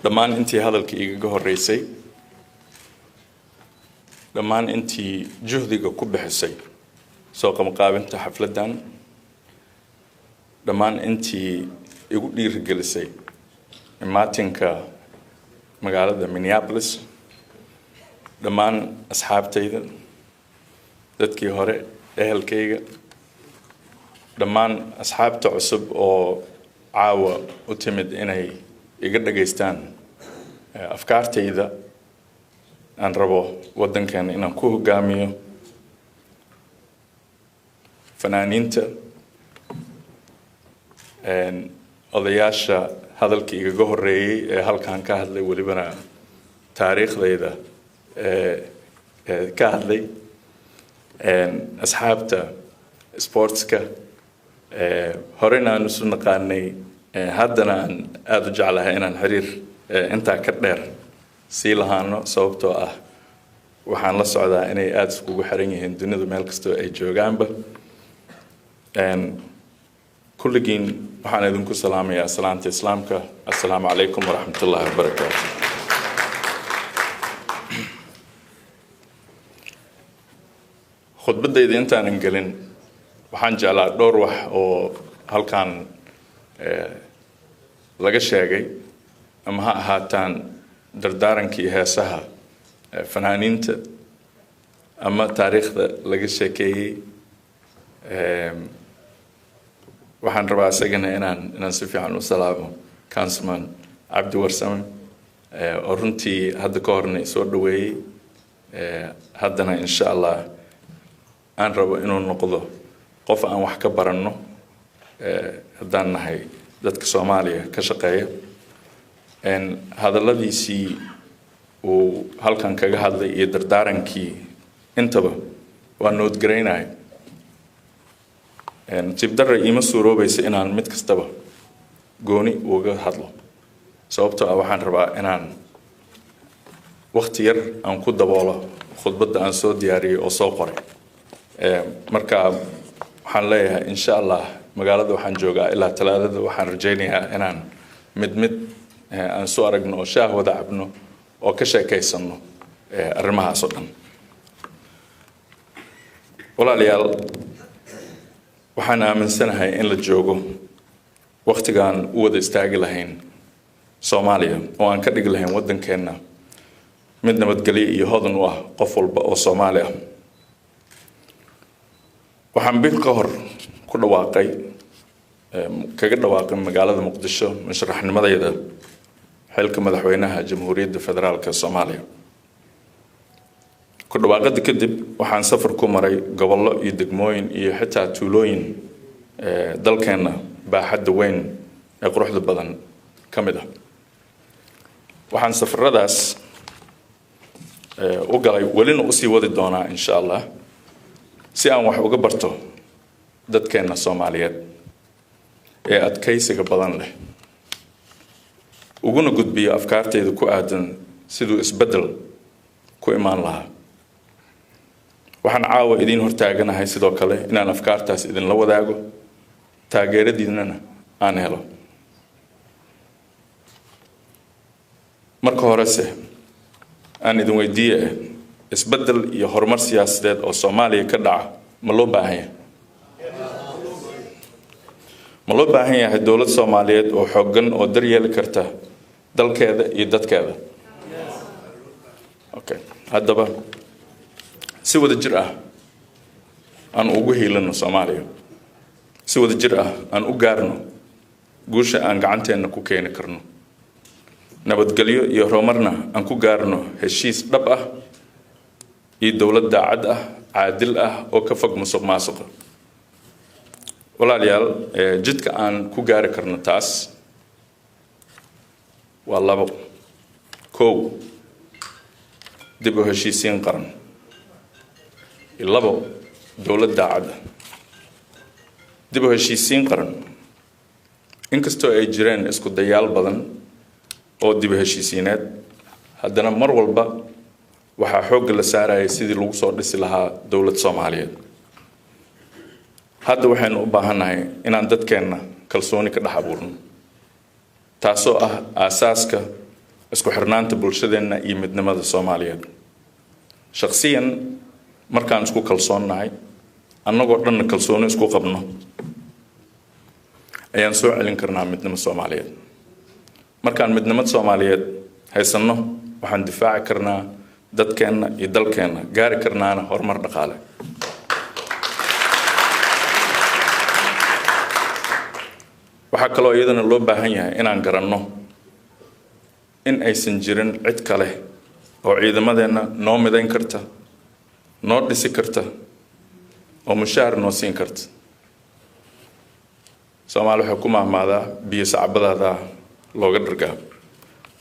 Dhammaan intii hadalka igaga horreysay, dhammaan intii juhdiga ku bixisay soo qabanqaabinta xafladdan, dhammaan intii igu dhiirigelisay imaatinka magaalada Minneapolis, dhammaan asxaabtayda, dadkii hore, ehelkayga, dhammaan asxaabta cusub oo caawa u timid inay iga dhageystaan afkaartayda aan rabo waddankeena inaan ku hogaamiyo, fanaaniinta, odayaasha hadalka igaga horreeyey ee halkan ka hadlay, welibana taariikhdayda ka hadlay, asxaabta sportska horena aan isu naqaanay, haddana aan aada u jeclahay inaan xiriir intaa ka dheer sii lahaano, sababtoo ah waxaan la socdaa inay aada iskugu xiran yihiin dunidu meel kastoo ay joogaanba. Kulligiin waxaan idinku salaamayaa salaanta Islaamka. Assalaamu calaykum waraxmat ullaahi wabarakaatu. Khudbaddayda intaanan gelin, waxaan jeclaa dhowr wax oo halkan laga sheegay, ama ha ahaataan dardaarankii heesaha fanaaniinta ama taariikhda laga sheekeeyey. Waxaan rabaa isagana inaan si fiican u salaamo Councilman Cabdi Warsame, oo runtii hadda ka horna soo dhaweeyey, haddana insha Allah aan rabo inuu noqdo qof aan wax ka baranno haddaan nahay dadka Soomaaliya ka shaqeeya. Hadalladiisii uu halkan kaga hadlay iyo dardaarankii intaba waa noodgaraynaya. Nasiib darra, iima suuroobaysa inaan mid kastaba gooni uga hadlo, sababtoo ah waxaan rabaa inaan wakti yar aan ku daboolo khudbadda aan soo diyaariyey oo soo qoray. Marka waxaan leeyahay, insha Allah, magaalada waxaan joogaa ilaa Talaadada. Waxaan rajaynayaa inaan mid mid aan soo aragno oo shaah wada cabno oo ka sheekaysano arrimahaas oo dhan. Walaalayaal, waxaan aaminsanahay in la joogo wakhtigaan u wada istaagi lahayn Soomaaliya oo aan ka dhigi lahayn waddankeenna mid nabadgelyo iyo hodan u ah qof walba oo Soomaali ah. Waxaan bil ka hor ku dhawaaqay, kaga dhawaaqay magaalada Muqdisho musharaxnimadayda xilka madaxweynaha Jamhuuriyadda Federaalka Soomaaliya. Ku dhawaaqada kadib waxaan safar ku maray gobollo iyo degmooyin iyo xitaa tuulooyin dalkeenna baaxadda weyn ee quruxda badan ka mid ah. Waxaan safaradaas u galay, welina usii wadi doonaa insha Allah, si aan wax uga barto dadkeenna Soomaaliyeed ee adkaysiga badan leh, uguna gudbiyo afkaarteyda ku aadan siduu isbeddel ku imaan lahaa. Waxaan caawa idiin hortaaganahay sidoo kale inaan afkaartaas idinla wadaago, taageeradiinana aan helo. Marka horese aan idin weydiiye, isbeddel iyo horumar siyaasadeed oo Soomaaliya ka dhaca ma loo baahan yahay? Ma loo baahan yahay dowlad Soomaaliyeed oo xooggan oo daryeeli karta dalkeeda iyo dadkeeda? Okay, haddaba si wada jir ah aan ugu hiilano Soomaaliya, si wada jir ah aan u gaarno guusha aan gacanteenna ku keeni karno, nabadgelyo iyo horumarna aan ku gaarno heshiis dhab ah iyo dowlad daacad ah, caadil ah oo ka fog musuq maasuqa. Walaalayaal, jidka aan ku gaari karno taas waa labo: kow, dib u heshiisiin qaran, iyo labo, dowlad daacad ah. Dib u heshiisiin qaran. Inkastoo ay jireen isku dayaal badan oo dib u heshiisiineed, haddana mar walba waxaa xoogga la saarayay sidii lagu soo dhisi lahaa dowlad Soomaaliyeed. Hadda waxaynu u baahannahay inaan dadkeenna kalsooni ka dhex abuurno. Taasoo ah aasaaska isku xirnaanta bulshadeenna iyo midnimada Soomaaliyeed. Shakhsiyan, markaan isku kalsoonnahay, annagoo dhanna kalsooni isku qabno, ayaan soo celin karnaa midnimo Soomaaliyeed. Markaan midnimada Soomaaliyeed haysanno, waxaan difaaci karnaa dadkeenna iyo dalkeenna, gaari karnaana horumar dhaqaale. Waxaa kaloo iyadana loo baahan yahay inaan garanno in aysan jirin cid kale oo ciidamadeenna noo midayn karta, noo dhisi karta oo mushaahar noo siin karta. Soomaali waxay ku mahmaadaa, "Biyo sacbadaada looga dhargaa."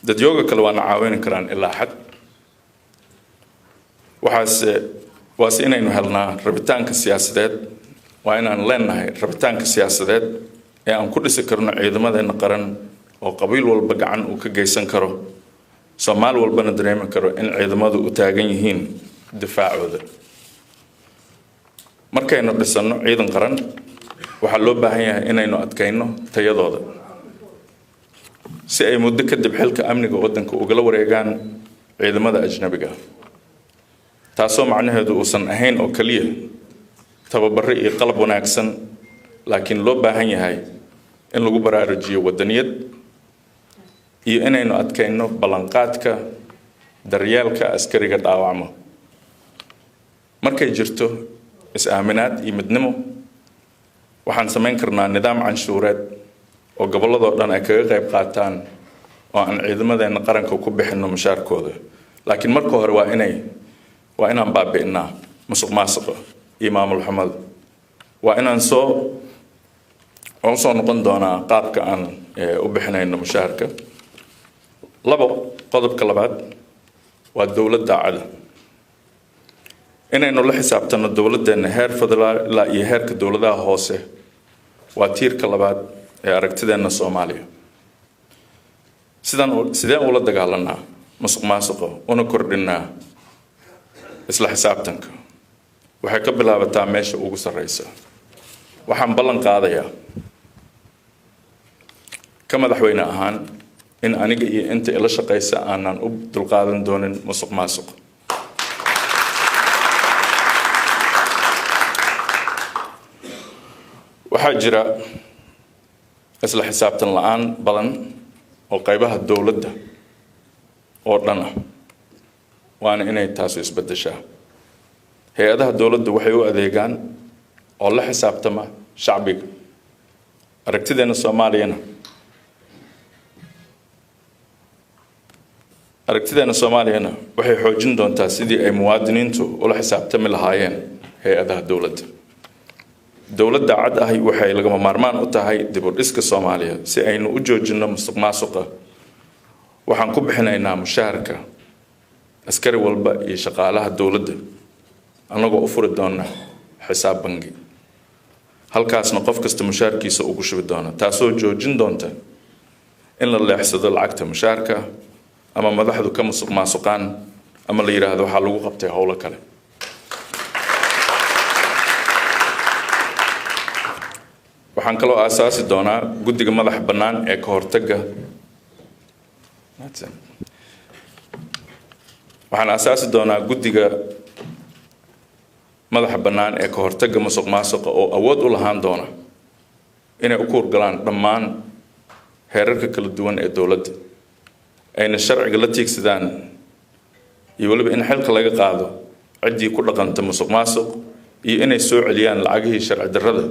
Dadyooga kale waana caawini karaan ilaa xad, waxaase waase inaynu helnaa rabitaanka siyaasadeed. Waa inaan leenahay rabitaanka siyaasadeed ee aan ku dhisi karno ciidamadeenna qaran, oo qabiil walba gacan uu ka geysan karo, Soomaali walbana dareemi karo in ciidamadu u taagan yihiin difaacooda. Markaynu dhisanno ciidan qaran, waxaa loo baahan yahay inaynu adkayno tayadooda, si ay muddo kadib xilka amniga waddanka ugala wareegaan ciidamada ajnabiga ah, taasoo macnaheedu uusan ahayn oo keliya tababaro iyo qalab wanaagsan, laakiin loo baahan yahay in lagu baraarujiyo waddaniyad iyo inaynu adkayno ballanqaadka daryeelka askariga dhaawacmo. Markay jirto is-aaminaad iyo midnimo, waxaan samayn karnaa nidaam canshuureed oo gobolladoo dhan ay kaga qayb qaataan oo aan ciidamadeenna qaranka ku bixinno mushaarkooda. Laakiin marka hore waa inaan baabi'inaa musuq maasuqa iyo maamul xumada. Waa inaan soo waan usoo noqon doonaa qaabka aan u bixinayno mushaharka. Labo, qodobka labaad waa dowlad daacada. Inaynu la xisaabtano dowladdeena heer federaal ilaa iyo heerka dowladaha hoose waa tiirka labaad ee aragtideenna Soomaaliya. Sidaan sideen ula dagaalanaa musuq maasuqa una kordhinaa isla xisaabtanka? Waxay ka bilaabataa meesha ugu sarreysa. Waxaan ballan qaadayaa ka madaxweyne ahaan in aniga iyo inta ila shaqaysa aanan u dulqaadan doonin musuq maasuq. Waxaa jira isla xisaabtan la'aan badan oo qaybaha dowladda oo dhan ah, waana inay taasu isbeddeshaa. Hay'adaha dowladda waxay u adeegaan oo la xisaabtama shacbiga. Aragtideena Soomaaliyana waxay xoojin doontaa sidii ay muwaadiniintu ula xisaabtami lahaayeen hay'adaha dowladda. Dowladda cad ahi waxay lagama maarmaan u tahay dib u dhiska Soomaaliya. Si aynu u joojinno musuq maasuqa, waxaan ku bixinaynaa mushaharka askari walba iyo shaqaalaha dowladda annagoo u furi doona xisaab bangi, halkaasna qof kasta mushaharkiisa ugu shubi doona, taasoo joojin doonta in la leexsado lacagta mushaharka ama madaxdu ka musuq maasuqaan ama la yidhaahdo waxaa lagu qabtay howlo kale. Waxaan kaloo aasaasi doonaa guddiga madaxa bannaan ee ka hortagga. Waxaan aasaasi doonaa guddiga madaxa bannaan ee ka hortagga musuq maasuqa, oo awood u lahaan doona inay u kuurgalaan dhammaan heerarka kala duwan ee dowladda, ayna sharciga la tiigsadaan, iyo weliba in xilka laga qaado ciddii ku dhaqanta musuq maasuq, iyo inay soo celiyaan lacagihii sharci darrada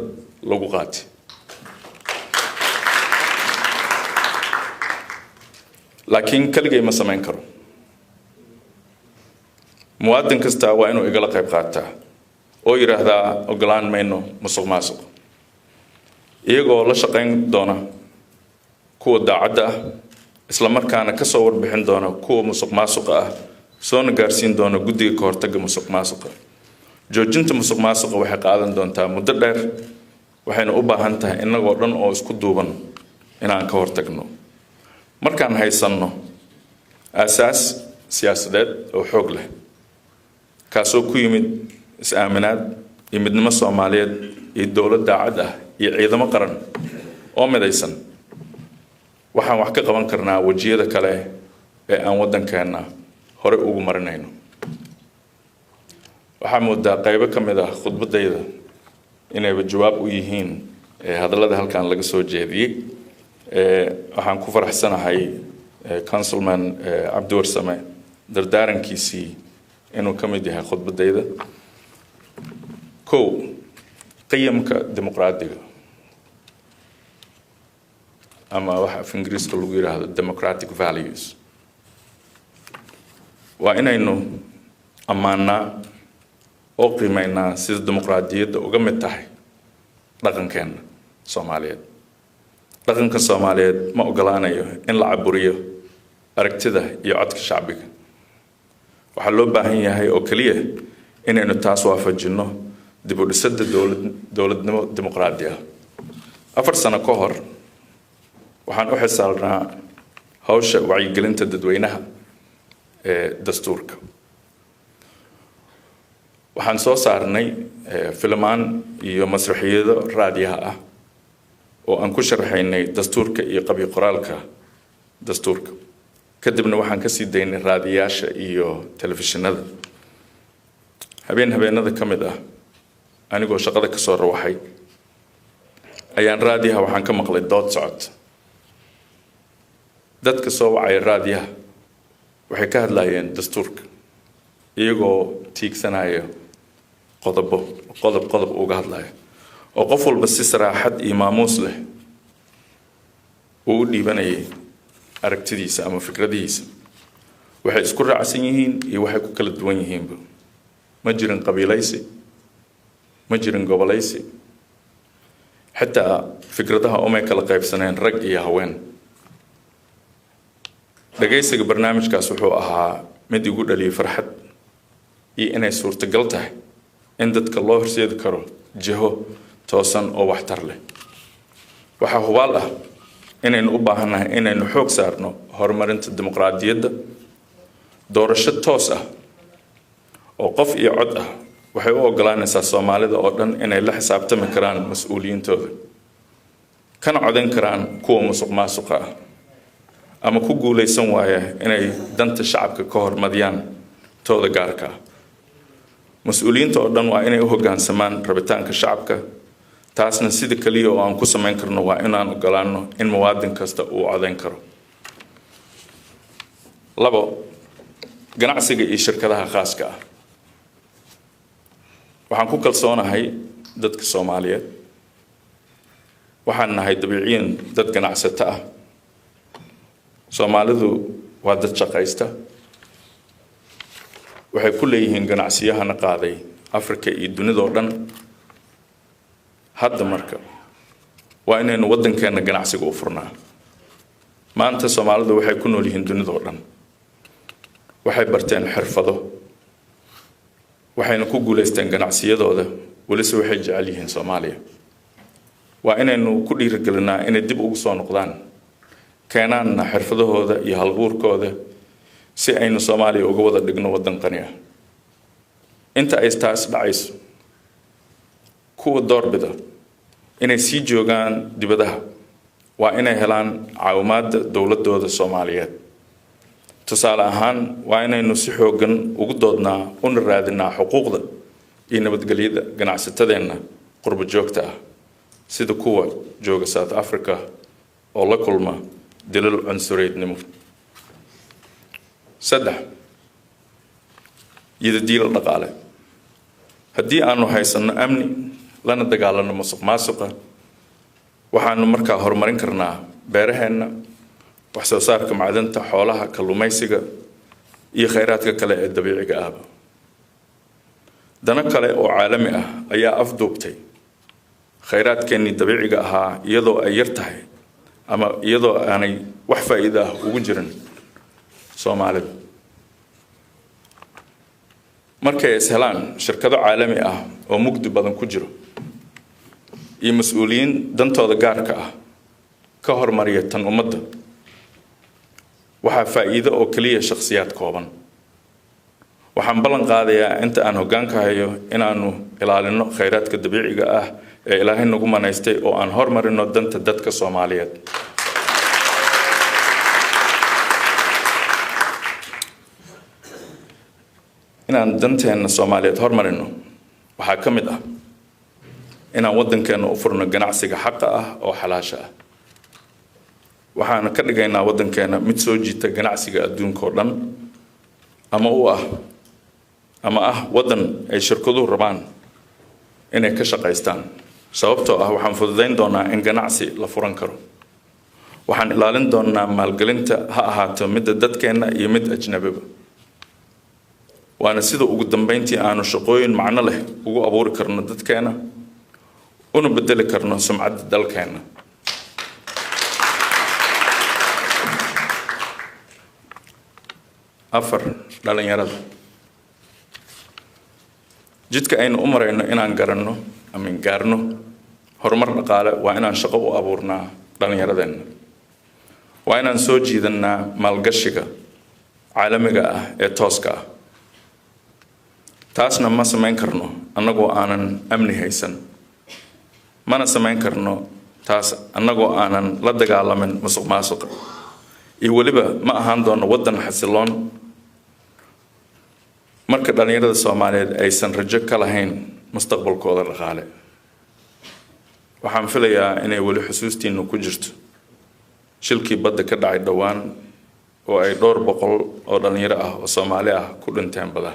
lagu qaatay. Laakiin keligay ma samayn karo. Muwaadin kasta waa inuu igala qayb qaataa oo yidhaahdaa, "Ogolaan mayno musuq maasuq," iyagoo la shaqayn doona kuwa daacadda ah, isla markaana ka soo warbixin doona kuwa musuq maasuqa ah, soona gaarsiin doona guddiga ka hortagga musuq maasuqa. Joojinta musuq maasuqa waxay qaadan doontaa muddo dheer, waxayna u baahan tahay innagoo dhan oo isku duuban inaan ka hortagno. Markaan haysanno aasaas siyaasadeed oo xoog leh, kaasoo ku yimid is-aaminaad iyo midnimo Soomaaliyeed iyo dowlad daacad ah iyo ciidamo qaran oo midaysan. Waxaan wax ka qaban karnaa wejiyada kale ee aan waddankeenna hore ugu marinayno. Waxaa moodaa qaybo ka mid ah khudbaddayda inayba jawaab u yihiin hadallada halkan laga soo jeediyey. Waxaan ku faraxsanahay Councilman Cabdiwarsame dardaarankiisii inuu ka mid yahay khudbaddayda. Kow, qiyamka dimuqraadiga ama waxa af Ingiriiska lagu yidhaahdo democratic values waa inaynu ammaanaa oo qiimeynaa sida dimuqraadiyadda uga mid tahay dhaqankeenna Soomaaliyeed. Dhaqanka Soomaaliyeed ma ogolaanayo in la caburiyo aragtida iyo codka shacbiga. Waxaa loo baahan yahay oo keliya inaynu taas waafajinno dib u dhisidda dowlad, dowladnimo dimuqraadi ah. 4 sano ka hor waxaan u xilsaarnaa hawsha wacyigelinta dadweynaha ee dastuurka. Waxaan soo saarnay filimaan iyo masraxiyado raadiyaha ah oo aan ku sharaxaynay dastuurka iyo qabyo qoraalka dastuurka. Kadibna waxaan kasii daynay raadiyaasha iyo telefishinada. Habeen habeenada ka mid ah, anigoo shaqada kasoo rawaxay, ayaan raadiyaha waxaan ka maqlay dood socod. Dadka soo wacaya raadiyaha waxay ka hadlayeen dastuurka, iyagoo tiigsanaya qodobo, qodob qodob uga hadlaya, oo qof walba si saraaxad iyo maamuus leh uu u dhiibanayay aragtidiisa ama fikradihiisa, waxay isku raacsan yihiin iyo waxay ku kala duwan yihiinba. Ma jirin qabiilaysi, ma jirin gobolaysi, xitaa fikradaha umay kala qaybsaneen rag iyo haween. Dhagaysiga barnaamijkaas wuxuu ahaa mid igu dhaliyay farxad iyo inay suurtagal tahay in dadka loo horseedi karo jiho toosan oo waxtar leh. Waxaa hubaal ah inaynu u baahannahay inaynu xoog saarno horumarinta dimuqraadiyadda. Doorasho toos ah oo qof iyo cod ah waxay u ogolaanaysaa Soomaalida oo dhan inay la xisaabtami karaan mas-uuliyiintooda, kana codayn karaan kuwa musuq maasuqa ah ama ku guulaysan waaya inay danta shacabka ka hormariyaan tooda gaarka ah. Mas-uuliyiinta oo dhan waa inay u hoggaansamaan rabitaanka shacabka. Taasna sida keliya oo aan ku samayn karno waa inaan ogolaano in muwaadin kasta uu codayn karo. Labo, ganacsiga iyo shirkadaha khaaska ah. Waxaan ku kalsoonahay dadka Soomaaliyeed. Waxaan nahay dabiiciyan dad ganacsato ah. Soomaalidu waa dad shaqaysta. Waxay ku leeyihiin ganacsiyahana qaaday Africa iyo dunidoo dhan. Hadda marka waa inaynu waddankeenna ganacsiga u furnaa. Maanta Soomaalidu waxay ku nool yihiin dunidoo dhan. Waxay barteen xirfado, waxayna ku guulaysteen ganacsiyadooda, welise waxay jecel yihiin Soomaaliya. Waa inaynu ku dhiirigelinaa inay dib ugu soo noqdaan, keenaanna xirfadahooda iyo hal-abuurkooda, si aynu Soomaaliya uga wada dhigno waddan qani ah. Inta ay taas dhacayso, kuwa doorbida inay sii joogaan dibadaha waa inay helaan caawimaadda dowladooda Soomaaliyeed. Tusaale ahaan, waa inaynu si xooggan ugu doodnaa una raadinaa xuquuqda iyo nabadgelyada ganacsatadeenna qurbo joogta ah, sida kuwa jooga South Africa oo la kulma dilal cunsureydnimo. Saddex, yidadiilo dhaqaale. Haddii aanu haysanno amni, lana dagaalano musuq maasuqa, waxaanu markaa horumarin karnaa beeraheenna, wax soo saarka macdanta, xoolaha, kalluumaysiga iyo khayraadka kale ee dabiiciga ahba. Dano kale oo caalami ah ayaa afduubtay khayraadkeennii dabiiciga ahaa, iyadoo ay yar tahay ama iyadoo aanay wax faa'iido ah ugu jirin Soomaalida. Markay is helaan shirkado caalami ah oo mugdi badan ku jiro iyo mas-uuliyiin dantooda gaarka ah ka hormariya tan ummadda, waxaa faa'iido oo keliya shakhsiyaad kooban. Waxaan ballan qaadayaa inta aan hoggaanka hayo inaanu ilaalino khayraadka dabiiciga ah ee Ilaahay nagu manaystay oo aan hormarino danta dadka Soomaaliyeed. Inaan danteenna Soomaaliyeed hormarino waxaa ka mid ah inaan waddankeenna u furno ganacsiga xaqa ah oo xalaasha ah. Waxaana ka dhigaynaa waddankeena mid soo jiita ganacsiga adduunka oo dhan, ama u ah ama ah waddan ay shirkaduhu rabaan inay ka shaqaystaan, sababtoo ah waxaan fududayn doonaa in ganacsi la furan karo. Waxaan ilaalin doonaa maalgelinta, ha ahaato midda dadkeenna iyo mid ajnabiba, waana sida ugu dambeyntii aanu shaqooyin macno leh ugu abuuri karno dadkeena una bedeli karno sumcadda dalkeenna. Afar, dhalinyarada. Jidka aynu u marayno inaan garanno ama gaarno horumar dhaqaale waa inaan shaqo u abuurnaa dhalinyaradeenna, waa inaan soo jiidannaa maalgashiga caalamiga ah ee tooska ah. Taasna ma samayn karno annagoo aanan amni haysan, mana samayn karno taas annagoo aanan la dagaalamin musuq maasuqa, iyo weliba ma ahaan doono waddan xasiloon marka dhalinyarada Soomaaliyeed aysan rajo ka lahayn mustaqbalkooda dhaqaale. Waxaan filayaa inay weli xusuustiinnu ku jirto shilkii badda ka dhacay dhowaan oo ay dhowr boqol oo dhalinyaro ah oo Soomaali ah ku dhinteen bada.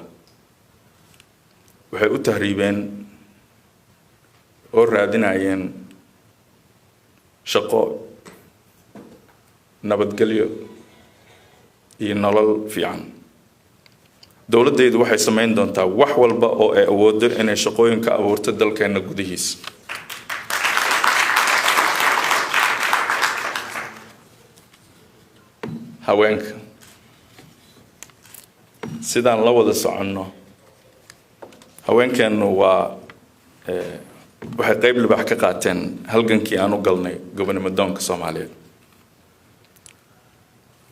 Waxay u tahriibeen oo raadinayeen shaqo, nabadgelyo iyo nolol fiican. Dowladdaydu waxay samayn doontaa wax walba oo ay awooddo inay shaqooyin ka abuurto dalkeenna gudihiisa. Haweenka, sidaan la wada soconno, haweenkeennu waa waxay qayb libaax ka qaateen halgankii aan u galnay gobonimo doonka Soomaaliyeed.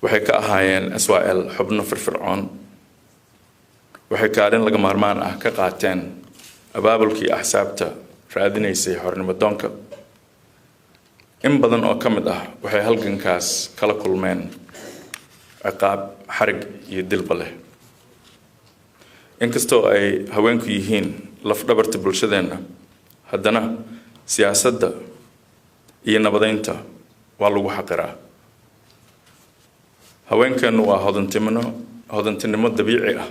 Waxay ka ahaayeen SYL xubno firfircoon. Waxay kaalin laga maarmaan ah ka qaateen abaabulkii axsaabta raadinaysay xornimo doonka. In badan oo ka mid ah waxay halgankaas kala kulmeen ciqaab, xarig iyo dilba leh. Inkastoo ay haweenku yihiin lafdhabarta bulshadeenna, haddana siyaasadda iyo nabadeynta waa lagu xaqiraa. Haweenkeennu waa hodantinimo, hodantinimo dabiici ah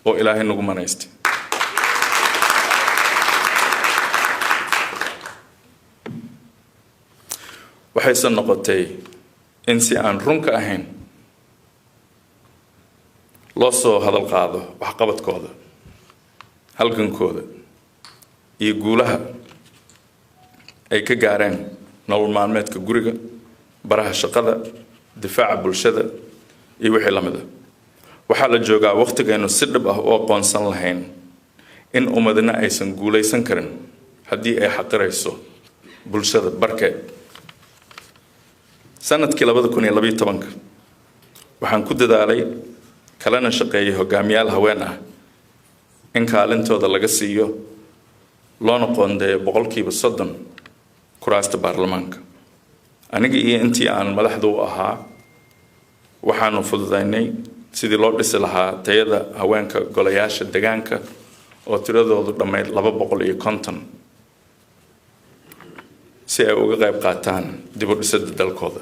oo Ilaahay nagu manaystay. Waxayse noqotay in si aan run ka ahayn loo soo hadal qaado waxqabadkooda, halgankooda iyo guulaha ay ka gaareen nolol maalmeedka guriga, baraha shaqada, difaaca bulshada iyo wixii la mid ah. Waxaa la joogaa waqtigaynu si dhib ah u aqoonsan lahayn in ummadina aysan guulaysan karin haddii ay xaqirayso bulshada barkeed. Sanadkii 2012 waxaan ku dadaalay kalena shaqeeyay hogaamiyaal haween ah in kaalintooda laga siiyo loona qoondeeyo 30% kuraasta baarlamaanka. Aniga iyo intii aan madaxda u ahaa waxaanu fududaynay sidii loo dhisi lahaa tayada haweenka golayaasha degaanka oo tiradoodu dhammayd 250, si ay uga qayb qaataan dib u dhisidda dalkooda.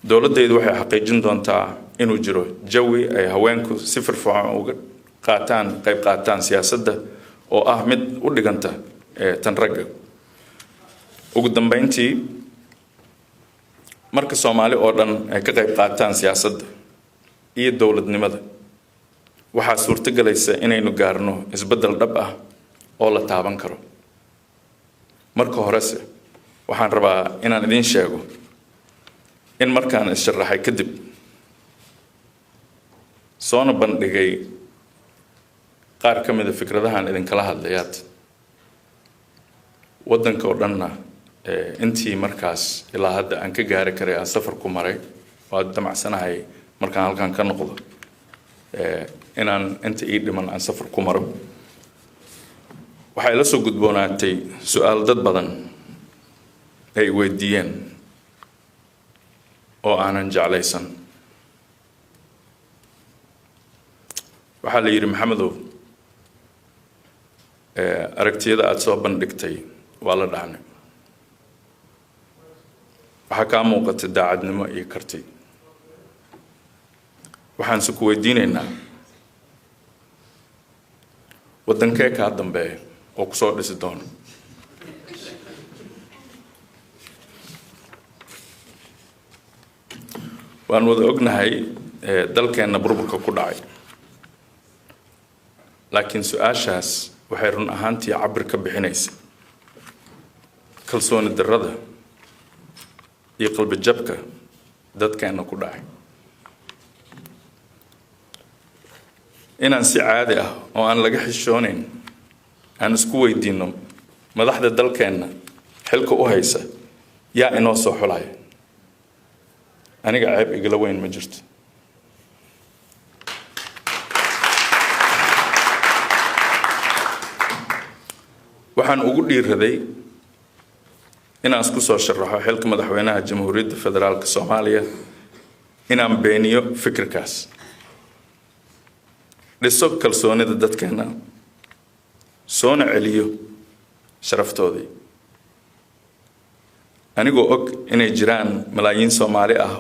Dowladdaydu waxay xaqiijin doontaa inuu jiro jawi ay haweenku si firfircoon uga qaataan qayb qaataan siyaasadda oo ah mid u dhiganta tan ragga. Ugu dambeyntii, marka Soomaali oo dhan ay ka qayb qaataan siyaasadda iyo dowladnimada, waxaa suurtogelaysa inaynu gaarno isbeddel dhab ah oo la taaban karo. Marka horese waxaan rabaa inaan idiin sheego in markaan is-sharaxay kadib soona bandhigay qaar ka mida fikradahan idinkala hadlayaad waddanka oo dhanna, intii markaas ilaa hadda aan ka gaari karay aan safar ku maray, waa damacsanahay markaan halkan ka noqdo inaan inta ii dhiman aan safar ku maro. Waxay la soo gudboonaatay su-aal dad badan ay weydiiyeen oo aanan jeclaysan. Waxaa la Waxaa la yidhi, "Maxamedow, aragtiyada aada soo bandhigtay waa la dhacnay. Waxaa kaa muuqata daacadnimo iyo karti. Waxaanse ku weydiinaynaa, waddankee kaa dambeeya oo kusoo dhisi doono?" Waan wada ognahay dalkeenna burburka ku dhacay, laakiin su-aashaas waxay run ahaantii cabir ka bixinaysa kalsooni darrada iyo qalbijabka dadkeenna ku dhacay. Inaan si caadi ah oo aan laga xishoonayn aan isku weydiinno madaxda dalkeenna xilka u haysa yaa inoo soo xulaya, aniga ceeb igala weyn ma jirto. Waxaan ugu dhiiraday inaan isku soo sharaxo xilka madaxweynaha Jamhuuriyadda Federaalka Soomaaliya inaan beeniyo fikirkaas, dhiso kalsoonida dadkeenna, soona celiyo sharaftoodii, anigoo og inay jiraan malaayiin Soomaali ah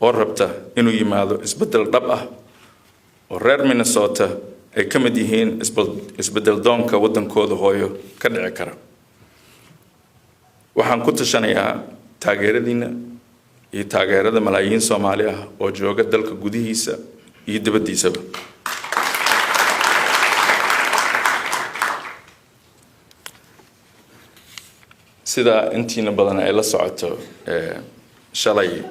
oo rabta inuu yimaado isbeddel dhab ah, oo reer Minnesota ay ka mid yihiin isbeddel doonka waddankooda hooyo ka dhici kara. Waxaan ku tashanayaa taageeradiina iyo taageerada malaayiin Soomaali ah oo jooga dalka gudihiisa iyo dibaddiisaba. Sida intiina badan ay la socoto, shalay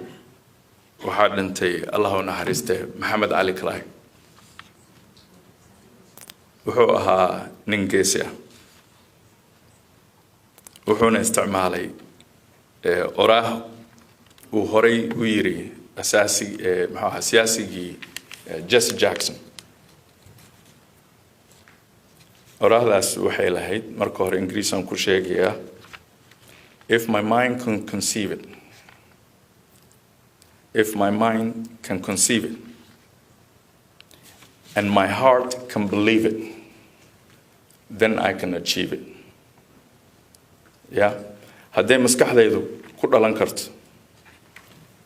waxaa dhintay, Allah u naxariiste, Maxamed Cali Clay. Wuxuu ahaa nin geesi ah, wuxuuna isticmaalay oraah uu horay u yiri asaasi, muxuu ahaa, siyaasigii Jesse Jackson. Oraahdaas waxay lahayd, marka hore Ingiriisaan ku sheegayaa: "If my mind can conceive it, if my mind can conceive it and my heart can believe it, then I can achieve it." Ya, hadday maskaxdaydu ku dhalan karto,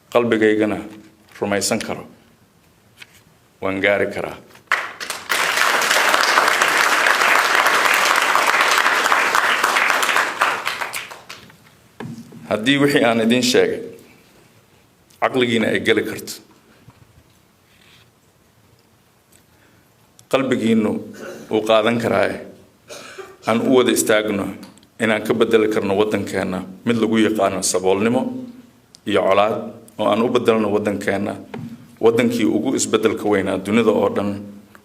qalbigaygana rumaysan karo, waan gaari karaa. Haddii wixii aan idiin sheegay caqligiina ay geli karto, qalbigiinu uu qaadan karaaye, aan u wada istaagno inaan ka bedeli karno waddankeenna mid lagu yaqaano saboolnimo iyo colaad, oo aan u bedelno waddankeenna waddankii ugu isbeddelka weynaa dunida oo dhan,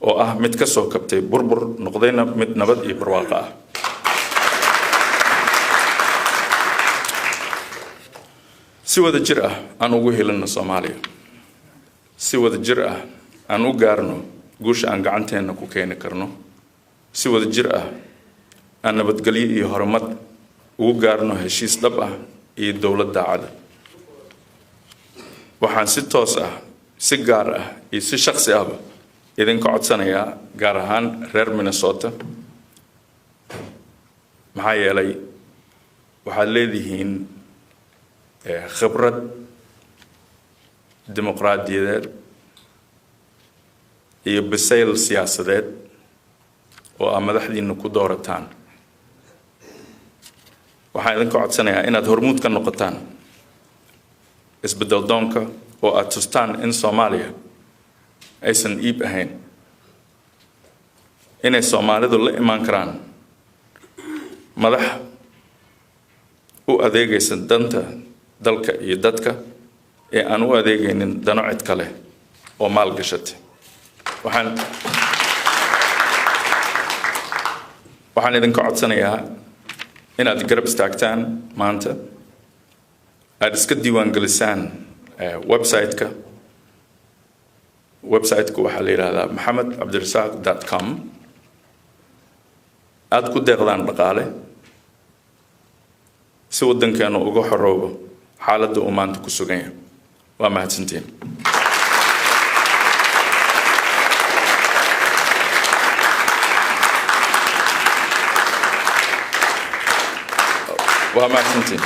oo ah mid ka soo kabtay burbur, noqdayna mid nabad iyo barwaaqo ah. Si wada jir ah aan ugu helino Soomaaliya, si wada jir ah aan u gaarno guusha aan gacanteenna ku keeni karno, si wada jir ah aan nabadgelyo iyo horumar ugu gaarno heshiis dhab ah iyo dowlad daacada. Waxaan si toos ah, si gaar ah iyo si shakhsi ahba idinka codsanayaa, gaar ahaan reer Minnesota, maxaa yeelay waxaad leedihiin khibrad dimuqraadiyadeed iyo bisayl siyaasadeed oo aa madaxdiina ku doorataan. Waxaan idinka codsanayaa inaad hormuud ka noqotaan isbeddel doonka oo aad tustaan in Soomaaliya aysan iib ahayn, inay Soomaalidu la imaan karaan madax u adeegaysa danta dalka iyo dadka ee aan u adeegaynin dano cid kale oo maal gashatay. Waxaan idinka codsanayaa inaad garab istaagtaan maanta, aada iska diiwaangelisaan website-ka. Website-ka waxaa la yidhaahdaa maxamedcabdirasaaq.com. Aada ku deeqdaan dhaqaale si waddankeenu uga xoroobo xaaladda uu maanta ku sugan yahay. Waa mahadsantiin. Waa mahadsantiin.